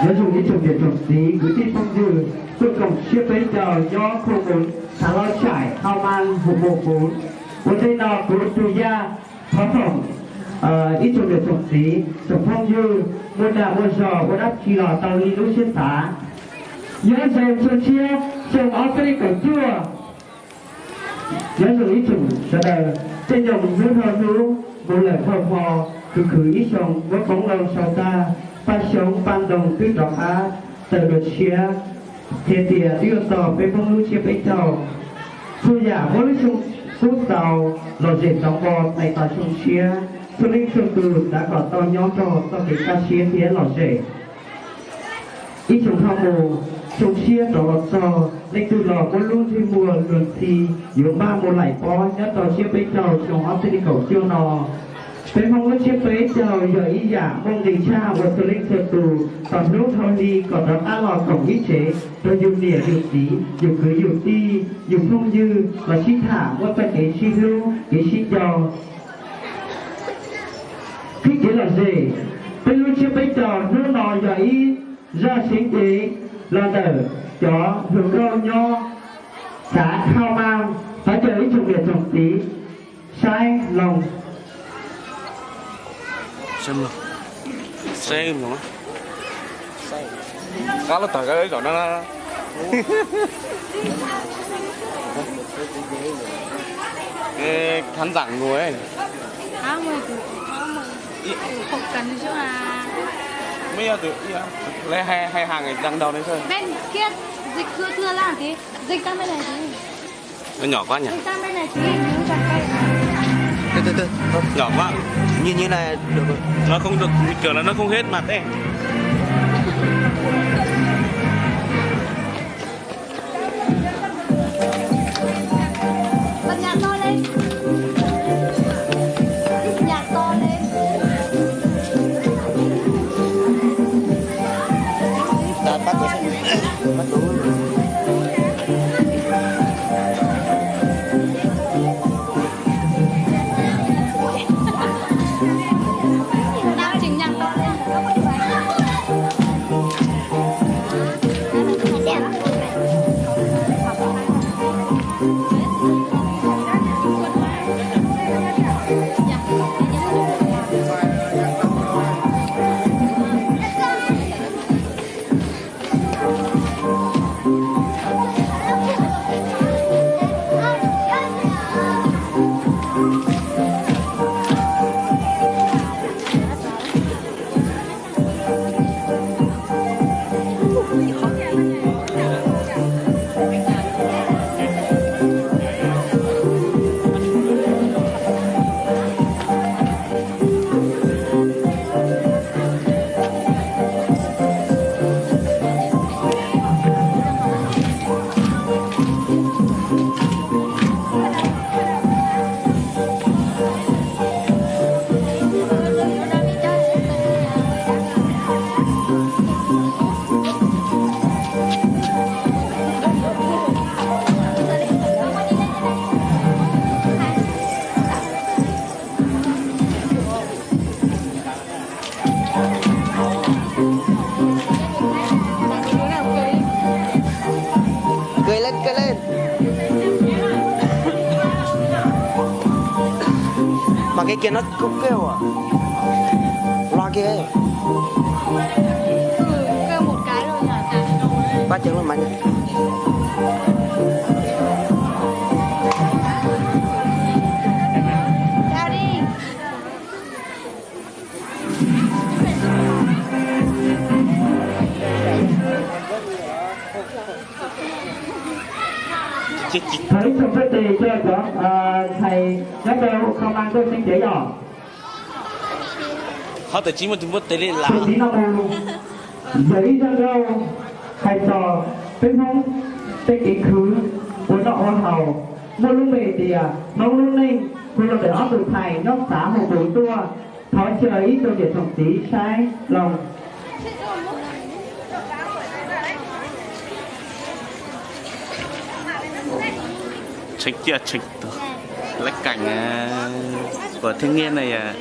Nyob zoo ib tsoom niam tsoom txiv kwv tij phooj ywg, tuaj koom siab peb caug nyob khu mus Xav Los Xaim Hau Mas Hum Mum Kuv. Ua ntej no kuv tus yaj thov foom ib tsoom niam tsoom txiv tsoom phooj ywg muaj dag muaj zog ua dab tsi los tau li lub siab xav. Nyob zoo xyoo tshiab xyoo ob txhiab kaum cuaj. Nyob zoo ib tsoom sawv daws, tej nyuag hnub dhau hnub mus lawm dhau hmo, khwv khwv ib xyoos muab poob loo sau tag, paj xyoob paj ntoo twb rov qab tawm dua tshiab, qhia tias twb yuav txog peb Hmoob lub tsiab peb caug. Txhua yam muab lub xyoo kub txaus lom zem txaus npo txais tos xyoo tshiab, txhua leej txhua tus xav kom tau nyob rau txoj kev kaj siab thiab lom zem. Ib xyoos dhau mus, xyoo tshiab rov los txog, leej twg los muab lub ntsej muag luag ntxhi yuav npaj mus laim pob nyob rau tsiab peb caug xyoo ob txhiab kaum cuaj no. Peb Hmoob lub tsiab peb caug yog ib yam muaj nqis tshaj ua txhua leej txhua tus tom hnub dhau hli kom rov qab los koom ib tsev rau yus niam yus txiv, yus kwv yus tij, yus phooj ywg los sib tham muaj txoj kev sib hlub kev sib nco, qhib kev lom zem. Peb lub tsiab peb caug hnub no yog ib zaj seev cev los ntawm cov hluas nkauj nyob xav Hau Mas, thov caw ib tsoom niam tsoom txiv saib loo. Khán giả ngồi ấy. Không cần chứ mà. Mấy giờ tụi, lấy hai, hai hàng này dăng đầu lên thôi. Bên kia dịch thưa thưa ra tí, dịch sang bên này tí. Nó nhỏ quá nhỉ? Dịch sang bên này tí, dịch sang đây. Từ từ từ. Nhỏ quá. Như như này được rồi. Nó không được, như kiểu là nó không hết mặt ấy. Bật nhạc to lên. Nhạc to lên. Đã bắt đầu. Bắt đầu. Đang chỉnh nhạc to lên. Kơi lên, kơi lên. Mà cái kia nó cũng kêu à? Loa kia ấy. Kêu một cái rồi nhỉ? Ba chấm luôn mà nhỉ? Chào đi. Thov ib tsoom phooj ywg cov, thầy nyob rau Khau Mang tuaj xeeb cev yom. Ho tawm tsis muaj tus npuaj tes li lawm. Txiv no mus, yog ib zaj nkauj hais txog peb Hmoob tej kev khwv ua noj ua haus, muaj lub npe tias Hmoob lub neej, hu los ntawm ob tug thầy nyob xav hu tus tuaj. Thov caw ib tsoom niam tsoom txiv saib loo. Tseem cia tseem tus lab kaim của thiên nhiên này à.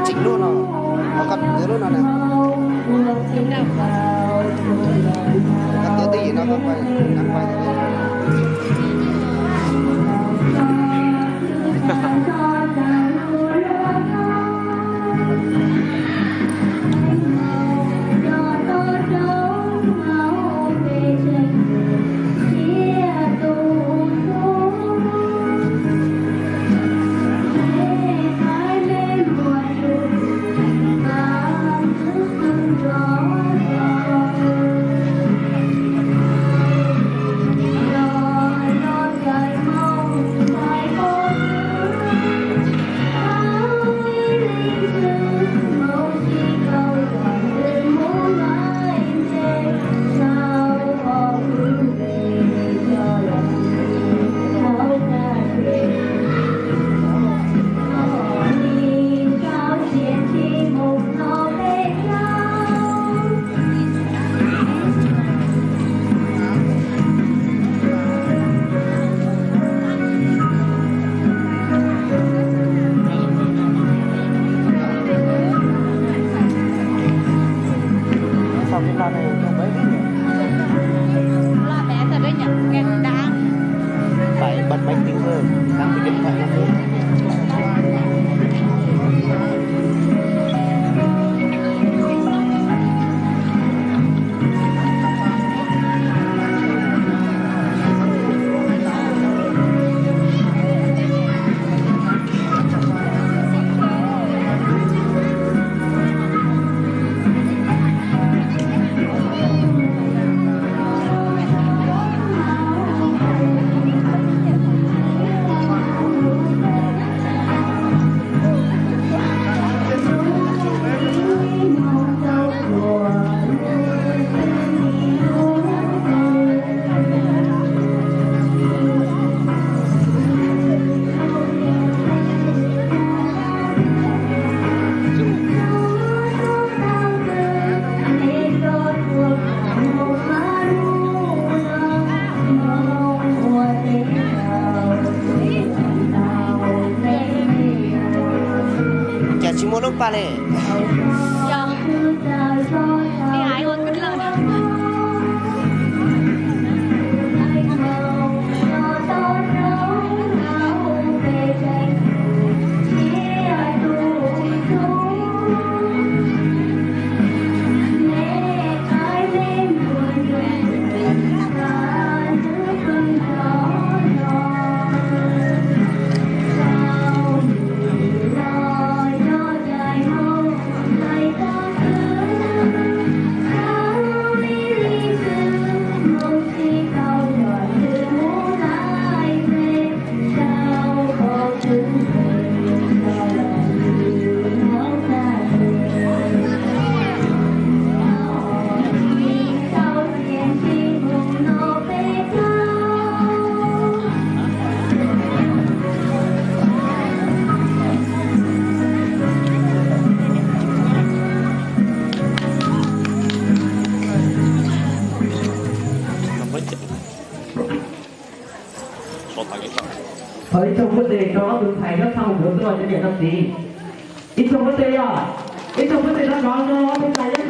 Tseem lub no, koj tiav lub no na. Koj tiav twj ywm no koj pais, koj pais. Phải bật máy tính thôi, đang cái điện thoại nó cứ Cas tsis muaj lub paj li. Thov ib tsoom huab tais rau ob tug ntxhais nyob thaj hauv kuv tuaj cov niam cov txiv. Ib tsoom huab tais yom, ib tsoom huab tais rau nrov no ob tug ntxhais nyob